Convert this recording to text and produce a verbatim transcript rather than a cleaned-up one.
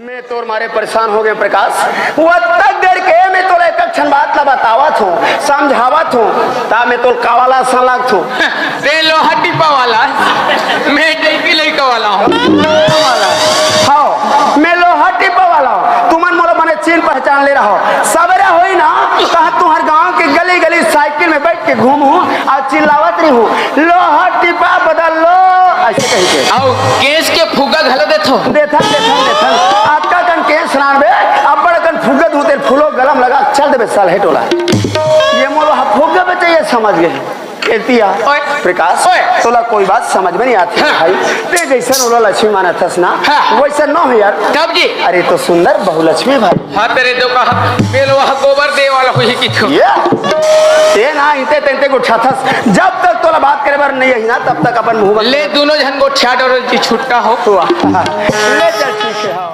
मैं तोर मारे परेशान हो गए प्रकाश। वो तक देर के मैं तोला एक क्षण बात ला बतावत हूँ, समझावत हूँ, ता मैं तोल कावाला सन लागत हूँ। ते लोहा टिपा वाला, मैं डैकी लइका वाला हूँ। हाँ, मैं लोहा टिपा वाला हूँ। तुमन मोला बने चीन पहचान ले रहा हो। सबेरा होई ना, कहा तुम्हार गांव के गली गली साइकिल में बैठ के घूमू और चिल्लावत रही हूँ, "लोहा टिपा बदल लो," ऐसे कह के। आओ, केस के फुग्गा घला देथो। देथन, देथन, देथन। अतका कन केस रान बे, अब्बड़ कन फुग्गा धूते फूलो गलम लगा, चल देबे साल हेटोला। ये मोला फुग्गा बचे, ये समझ गए। एतिया ओए। प्रकाश, ओए। तोला कोई बात समझ में नहीं आती हाँ। भाई। ते जैसन ओला लक्ष्मी मानत हस ना, हाँ। वैसन न हो यार। तब जी। अरे तो सुंदर बहुलक्ष्मी भाई। हाँ, तेरे तो कहा, बेलवा गोबर दे वाला हुई कि तू। ये? ते ना इनते तेंते गोठियाथस। जब तक तोला बात करे बर नहीं आई ना, तब तक अपन मुंह बंद ले, दोनों झन गोठिया डरो जी, छुट्टा हो। तो आ। ले चल, ठीक है, हाँ।